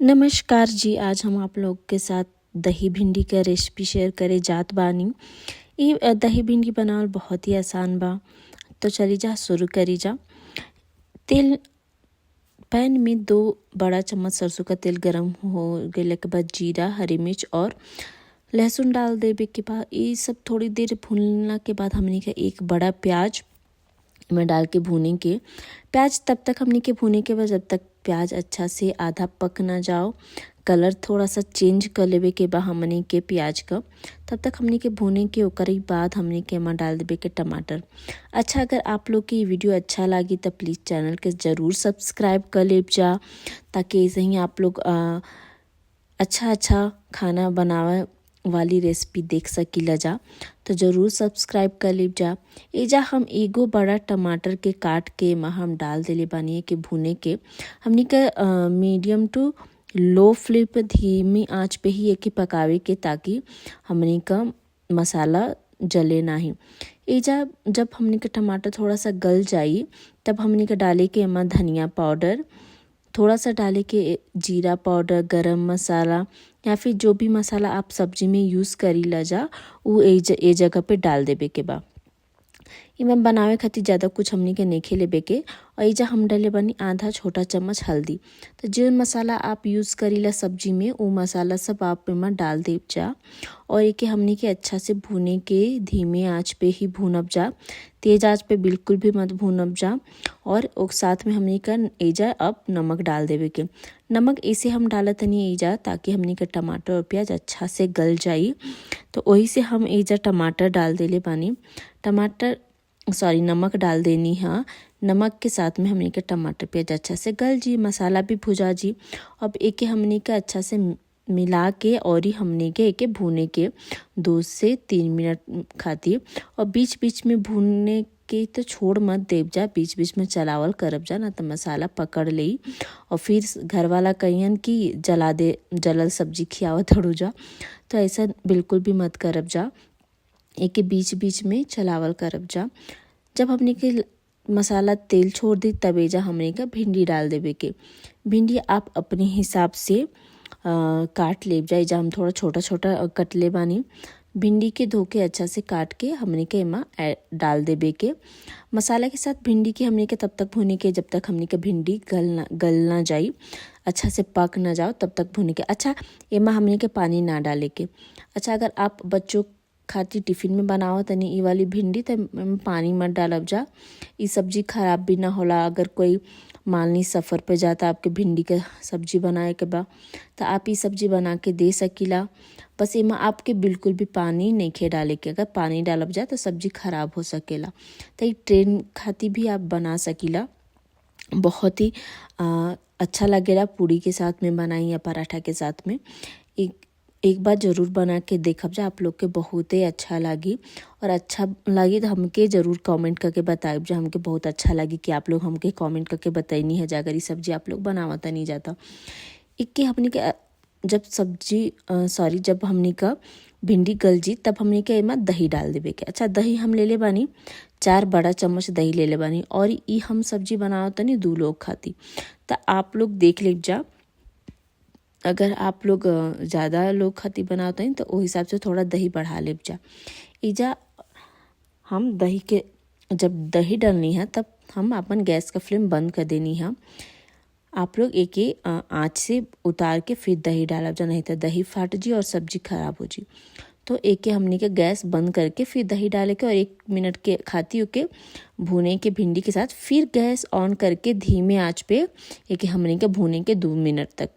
नमस्कार जी। आज हम आप लोग के साथ दही भिंडी का रेसिपी शेयर करे जात बानी। इ दही भिंडी बनावल बहुत ही आसान बा। तो चली जा शुरू करी जा। तेल पैन में 2 बड़ा चम्मच सरसों का तेल गरम हो गइला के बाद जीरा, हरी मिर्च और लहसुन डाल देवे के बाद इ सब थोड़ी देर भुनला के बाद हमनी के एक बड़ा प्याज में डाल के भूने के। प्याज तब तक हमनी के भुने के बाद जब तक प्याज अच्छा से आधा पक ना जाओ, कलर थोड़ा सा चेंज कर लेवे के बा हमनी के प्याज का, तब तक हमनी के भुने के। ओकरे बाद हमनी के एमा डाल देवे के टमाटर। अच्छा, अगर आप लोग की वीडियो अच्छा लागी तो प्लीज़ चैनल के ज़रूर सब्सक्राइब कर लेब जा, ताकि ऐसे ही आप लोग अच्छा अच्छा खाना बनावे वाली रेसिपी देख सकीला जा। तो ज़रूर सब्सक्राइब कर लेब जा। एजा हम एगो बड़ा टमाटर के काट के एमा हम डाल देले बानी के भुने के। हमनी के मीडियम टू लो फ्लेम पे धीमी आंच पे ही एके पकावे के, ताकि हमनी का मसाला जले नाही। एजा जब हमनी के टमाटर थोड़ा सा गल जाई तब हमनी के डाले के एमा धनिया पाउडर, थोड़ा सा डाले के जीरा पाउडर, गरम मसाला या फिर जो भी मसाला आप सब्जी में यूज़ करी ला जा उ ए जगह पे डाल देवे के बा। इमे बनावे खातिर ज़्यादा कुछ हमनी के नइखे लेवे के। और एजा हम डाले बानी आधा छोटा चम्मच हल्दी। तो जौन मसाला आप यूज़ करीला सब्जी में उ मसाला सब आप एमा डाल देब जा। और एके हमनी के अच्छा से भुने के, धीमे आंच पे ही भुनब जा, तेज़ आंच पे बिल्कुल भी मत भुनब जा। और साथ में हमनी का एजा अब नमक डाल देवे के। नमक ऐसे हम डालत तनी एजा ताकि हमनी के टमाटर और प्याज अच्छा से गल जाई। तो वही से हम एजा टमाटर डाल देले बानी, टमाटर सॉरी नमक डाल देनी है। नमक के साथ में हमनी के टमाटर प्याज अच्छा से गल जी, मसाला भी भुजा जी। अब एके हमनी के अच्छा से मिला के और ही हमनी के एके भुने के 2 से 3 मिनट खातिर। और बीच बीच में भुनने के तो छोड़ मत देव जा, बीच बीच में चलावल करब जा, ना तो मसाला पकड़ लेई और फिर घर वाला कहियन कि जला दे, जलल सब्जी खियावत हड़ू जा। तो ऐसा बिल्कुल भी मत करब जा, एके बीच बीच में चलावल करब जा। जब हमनी के मसाला तेल छोड़ दी तब एजा हमनी के भिंडी डाल देवे के। भिंडी आप अपने हिसाब से काट लेब जा। एजा हम थोड़ा छोटा छोटा कट ले बानी। भिंडी के धो के अच्छा से काट के हमनी के एमा डाल देवे के। मसाला के साथ भिंडी के हमनी के तब तक भुने के जब तक हमनी के भिंडी गल ना जाई, अच्छा से पक ना जाओ तब तक भुने के। अच्छा, एमा हमनी के पानी ना डाले के। अच्छा, अगर आप बच्चों खातिर टिफिन में बनाओ तनी इ वाली भिंडी त पानी मत डालब जा, इ सब्जी खराब भी ना होला। अगर कोई मान ली सफ़र पे जाता आपके भिंडी के सब्जी बनाए के बा तो आप इ सब्जी बना के दे सकीला। बस एमा आपके बिल्कुल भी पानी नइखे डाले के। अगर पानी डालब जा तो सब्जी खराब हो सकेला। तो इ ट्रेन खातिर भी आप बना सकीला, बहुत ही अच्छा लगेला पूड़ी के साथ में बनाई या पराठा के साथ में। एक बार ज़रूर बना के देखब जा, आप लोग के बहुत ही अच्छा लागी। और अच्छा लागी तो हमके ज़रूर कमेंट करके बताइब जा, हमके बहुत अच्छा लगी कि आप लोग हमके कमेंट करके बताइनी है जा अगर ये सब्जी आप लोग बनावता नहीं जाता। इक्के हमनी के जब सब्जी सॉरी जब हमनी का भिंडी गल जी तब हमनी के एमा दही डाल देवे के। अच्छा, दही हम ले ले बानी 4 बड़ा चम्मच दही ले ले बानी। और इ हम सब्जी बनावतनी 2 लोग खाती, तो आप लोग देख लेब जा। अगर आप लोग ज़्यादा लोग खातिर बनावत हई तो ओ हिसाब से थोड़ा दही बढ़ा लेब जा। एजा हम दही के जब दही डालनी है तब हम अपन गैस का फ्लेम बंद कर देनी है। आप लोग एके आँच से उतार के फिर दही डालब जा, नहीं तो दही फाट जी और सब्जी खराब हो जी। तो एके हमनी के गैस बंद करके फिर दही डाले के और 1 मिनट के खाती ओके भुने के भिंडी के साथ, फिर गैस ऑन करके धीमे आँच पे एके हमनी के भुने के 2 मिनट तक,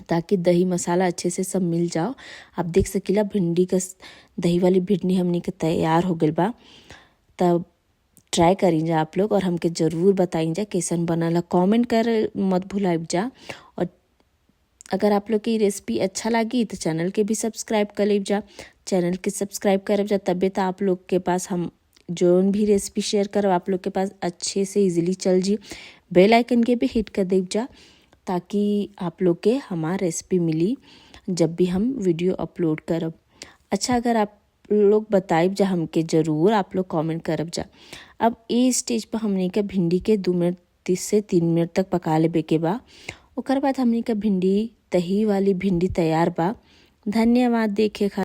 ताकि दही मसाला अच्छे से सब मिल जाओ। आप देख सकीला भिंडी का दही वाली भिंडी हमनी के तैयार हो गइल बा। तब ट्राई करी जा आप लोग और हमके ज़रूर बताई जा कैसन बनल। कमेंट कर मत भुलाइब जा। और अगर आप लोग की रेसिपी अच्छा लगी तो चैनल के भी सब्सक्राइब कर लेब जा। चैनल के सब्सक्राइब करब जा तबे तो आप लोग के पास हम जो भी रेसिपी शेयर करब आप लोग के पास अच्छे से इजीली चल जी। बेल आइकन के भी हिट कर देब जा ताकि आप लोग के हमार रेसिपी मिली जब भी हम वीडियो अपलोड करब। अच्छा, अगर आप लोग बताइब जा हमके ज़रूर, आप लोग कमेंट करब जा। अब ये स्टेज पर हमने के भिंडी के 2 मिनट 3 से 3 मिनट तक पका लेबे के बा। ओकर बाद हमनी का भिंडी दही वाली भिंडी तैयार बा। धन्यवाद देखे खातिर।